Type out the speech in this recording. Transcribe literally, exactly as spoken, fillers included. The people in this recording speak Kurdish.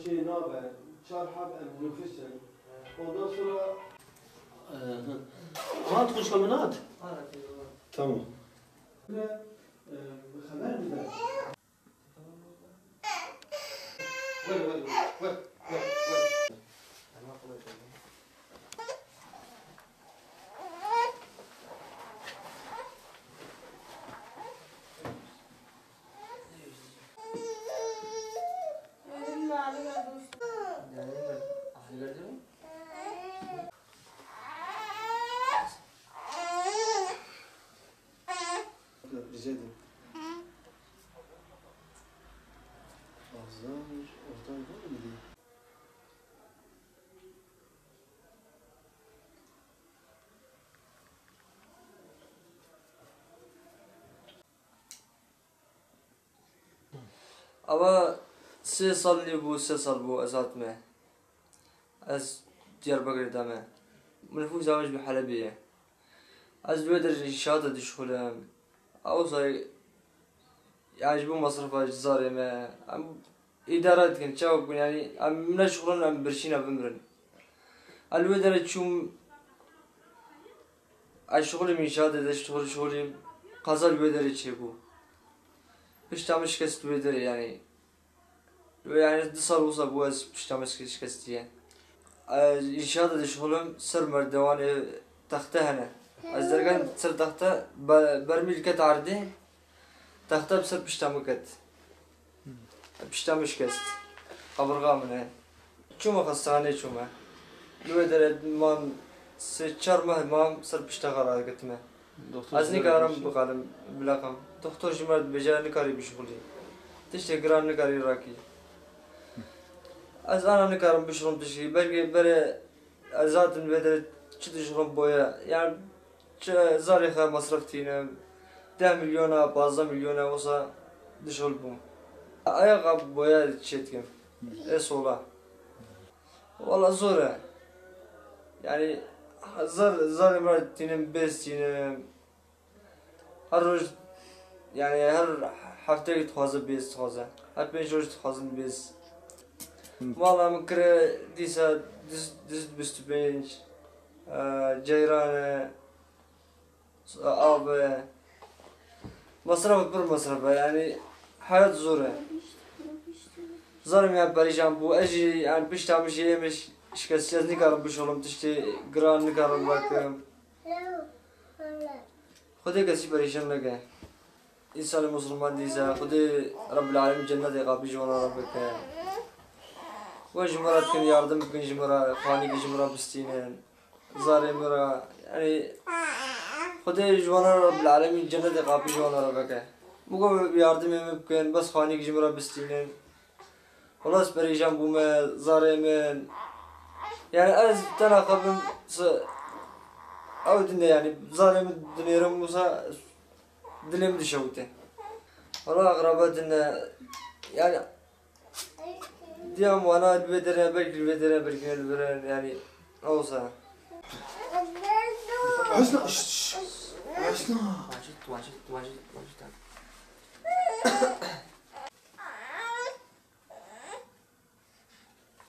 Şey nabe, çar heb em nüfus in. Ondan sonra, e, hat xuşka min hat. Tamam. Ve, e, xeber bide. Ver, ver, ver, ver, ver, ver. Rica ederim. Bazılar orada var mı diye. Ava sê sal nîbû, sê sal bû ez hatime. Ez Diyarbekirê de me. Min nifûsa min ji bi Helebê ye. Ez li wê derê înşaata dişixulim. Ewsa ya ji bo masrefa ji zarê me. Em îdare dikin, çawa bikin, yanî em neşixulin, em birçîna bimirin. Ez li wê derê çûm, ez şixulîm înşaatê de, şixul, şixulîm, qeza li wê derê çêbû. Pişta min şikest li wê derê, yanî. Wê, yanî, du sal wisa bû ez pişta min şikestiye. Ez înşaatê dişixulim, ser merdiwanê texte hene. Ez derken ser texte be-, bermîl ket erdê, texte bi ser pişta min ket. Pişta min şikest. Qebrîqa min e. Çûme xestaneyê çûme. Li wê derê mam sê çar meh mam ser pişta xwe ragirtime. Doktor Ez jî nikarim bêje. Bixelim, bileqim. Doktor ji me dibêje nikarî bişixulî. Tiştê giran nikarî rakî. Ez ana nikarim bişixulim tiştî. Belkî berê ez zaten vê derê çi dişixulim boye. Yani çi zarê xwe masraf tînim. Deh milyona, pazdeh milyona wisa dişixul bûm. Aya xwe boye çê dikim. Ê sola. Wala zor e. Yani zar, zarê me tînim, bêz tînim. Her roj, yani her hefteyek dixwaze bêz dixwaze. Her pênc roj dixwazin bêz. Hı. Mala min kire dîsa du sed, du sed bîst û pênc, e, ceyran e, av e. Masraf e, pir masraf e, yani hayat zor e. Zarê min ya perîşan bû. Ez jî, yani pişta min jî ê min şikestiye, ez nikarim bişolim, tiştê giran nikarim vekim. Xwedê kesî perîşan neke. Însanê Musulman dîse, Xwedê Rebbil Alemîn cennetê qapî ji wan re bike. We ji min re dikin, yardim bikin ji min re, xanîkî ji min re bistînin. Zarê min re, yani, Xwedê ji wan re Rebbil Alemîn cennetê qapî ji wan re bike. Min got yardimê min bikin, bes xanîkî ji min re bistînin. Wala ez perîşan bûme, zarê min. Yani ez tena xwe bim se-, ew din de yani zarê min dinêrim wisa dilê min dişewite. Wala axirabet din de yani diyam wana li vê derê belkî li vê derê belkî li vê derê yani olsa. Husna, şş, şş, Husna. Wajid, wajid, wajid, wajid.